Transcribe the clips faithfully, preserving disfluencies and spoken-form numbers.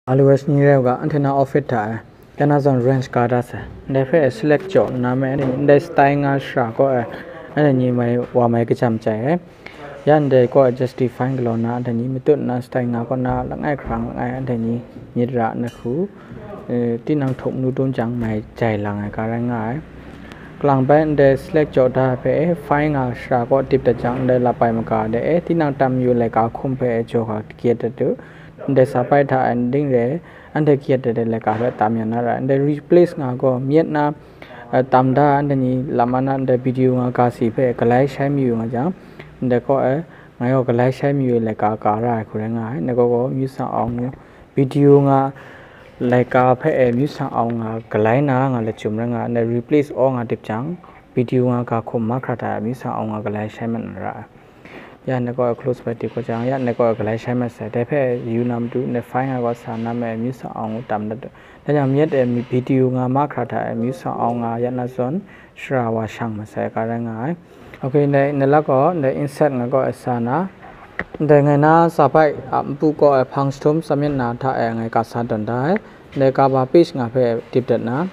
Always ni rai u ga, anhte na office hta e, ya na zawn range ka da sai. Ndai hpe select jaw nna me, ndai style nga shara kaw e, anhte ni mai wa mai kajam chai e. Ya ndai kaw e justify galaw na, anhte ni matut nna style nga kaw na, langai hkrang langai anhte ni myit ra na hku, eh, tinang htuk manu dum jang mai jai lang ai ka rai nga ai. Kalang bai ndai select jaw da hpe e, file nga shara kaw dip dat jang, ndai lap ai maga de e, tinang tam yu laika hkum hpe e jaw ga kayat dat u. Ndai sa bai hta e nding re, anhte kayat dat ai laika hpe tam ya na ra, ndai replace nga gaw myit na, eh, tam da, anhte ni lam a na, ndai video nga ga si hpe galai shai mayu nga jang, ndai kaw e, ngai gaw galai shai mayu ai laika ka ra ai hku rai nga ai. Ndai kaw gaw, myu sang awng ngu, video nga laika hpe e myu sang awng nga galai na nga lachyum rai nga ai, ndai replace all nga dip jang, video nga ga hkum mahkra hta e myu sang awng nga galai shai mat na ra ai. Ya ndai kaw e close bai dip kaw jang, ya ndai kaw e galai shai mat sai. Dai hpe yu na matu, ndai file nga gaw sa na me myu sang awng ngu tam dat u. Dan jang myit e video nga mahkra hta e myu sang awng nga ya na zawn shara wa shang mat sai ka rai nga ai. Ok, ndai, ndai lak gaw, ndai insert nga gaw e sa na, ndai ngai na sa bai a npu kaw e hpang jahtum sa myit na hta e ngai ka sa tawn da ai. Ndai kaba page nga hpe dip dat na,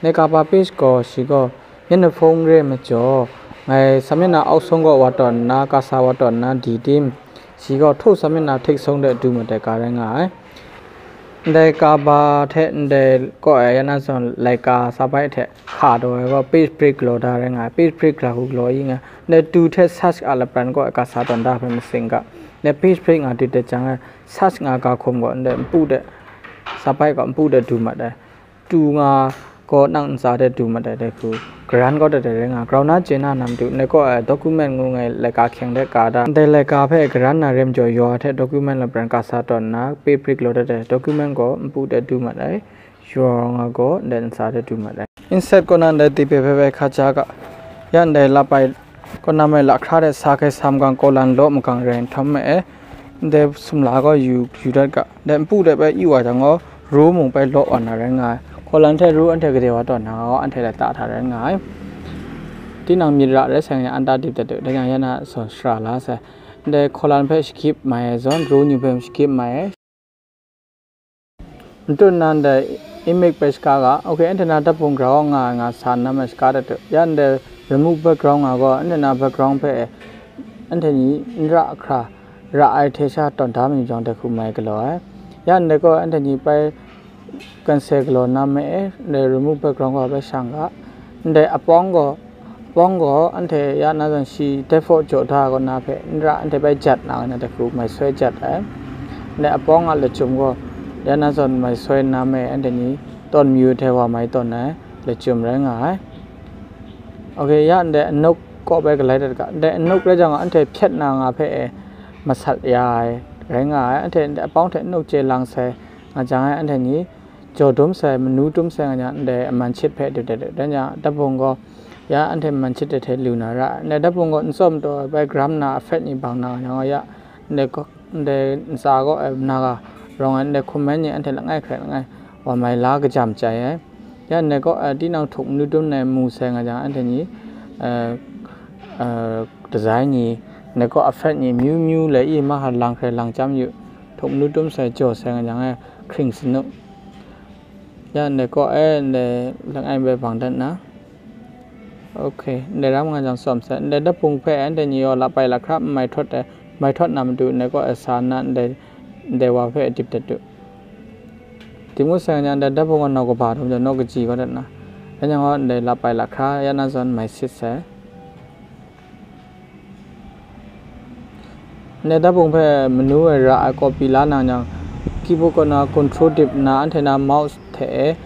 ndai kaba page gaw shi gaw, myit na hpung re majaw, ngai sa myit na auk sung gaw wa tawn nna, ka sa wa tawn nna, di tim, shi gaw htuk sa myit na htik sung de du mat ai ka rai nga ai. Ndai kaba hte ndai kaw e ya na zawn laika sa bai hte hka taw ai gaw page break galaw da rai nga ai, page break galaw hku galaw i nga ai. Ndai tu hte search a lapran kaw e ka sa tawn da hpe masing ga, ndai page break nga dip dat jang e, search nga ga hkum gaw ndai npu de, sa bai gaw npu de du mat ai. Tu nga gaw nang ntsa de du mat ai dai hku, karan kau dat ai rai nga, grau na chye na na matu, ndai kaw e document ngu ngai laika hkyeng de ka da, ndai laika hpe karan na rem jaw yaw hte document lapran ka sa tawn nna, page break galaw dat ai document gaw npu de du mat ai. Yaw nga gaw ndai ntsa de du mat ai. Insert kaw na ndai tipe hpe bai hka ja ga, ya ndai lap ai kaw na mai lahkra de sa hkai sa magang kaw lan law magang rai nhtawm me e, ndai sumla gaw yu, yu dat ga, ndai npu de bai yu wa jang gaw, ru mung bai law wa na rai nga ai. Kaw lan hte ru anhte gade wa tawn na nga gaw, anhte lata hta rai nga ai. Tinang myit ra rai sai nga, anta dip dat u, dai jang ya na zawn shara la sai. Ndai kaw lan hpe shakip mai ai zawn, ru ni hpe shakip mai ai. Matu nan dai image bai shaka ga, ok, anhte na dapung grau nga ai nga sa nna mai shaka dat u. Ya ndai remove background nga gaw, anhte na background hpe anhte ni n ra hkra, ra ai hte sha tawn da mayu jang dai hku mai galaw ai. Ya ndai gaw anhte ni bai cancel galaw na me e, ndai remove background gaw bai shang ga, ndai apawng gaw, apawng gaw anhte ya na zawn shi default jaw da kaw na hpe n ra, anhte bai jat na nga na dai hku mai soi jat ai. Ndai apawng a lachyum gaw ya na zawn mai soi nna me anhte ni tawn mayu hte wa mai tawn ai lachyum rai nga ai. Ok, ya ndai anuk kaw bai galai dat ga, ndai anuk rai jang gaw anhte hpyet na nga hpe e masat ya ai rai nga ai. Anhte ndai apawng hte anuk chye lang sai nga jang e, anhte ni jaw dum sai, manu dum sai nga jang, ndai aman shit hpe dip dat u. Dan jang, dapung gaw, ya anhte man shit de hte lu na ra ai. Ndai dapung gaw n tsawm taw ai bai gram na a fat ni bang na nga jang gaw, ya ndai gaw, ndai ntsa gaw ai na ga rawng ai, ndai hkummen ni anhte langai hkrai langai wa mai la kajam chai ai. Ya ndai gaw, eh, tinang htuk manu dum nai mu sai nga jang, anhte ni, eh, eh, design ni, ndai gaw a fat ni myu myu lai i, mahkra lang hkrai lang chyam yu, htuk manu dum sai jaw sai nga jang, eh, hkring sanu. Ya ndai kaw e, ndai langai bai bang dat na. Ok, ndai ram nga jang tsawm sai. Ndai dapung hpe anhte ni gaw lap ai lahkra n mai htawt ai, mai htawt na matu ndai kaw e sa nna ndai, ndai wa hpe dip dat u. Tim ngut sai nga jang, ndai dapung gaw nau kaba htum jaw naw kaji kau dat na. Dai jang gaw ndai lap ai lahkra ya na zawn mai sit sai. Ndai dapung hpe manu e ra ai copy la nang jang, keyboard kaw na control dip nna, anhte na mouse hte e,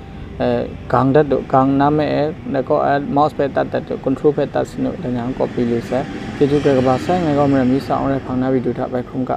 eh, gang dat u, gang nna me e, ndai kaw e mouse hpe tat dat u, control hpe tat sanu, dai jang copy lu sai. Chyeju grai kaba sai, ngai gaw Maram Misa Aung Rai hpang na video hta bai hkrum ga.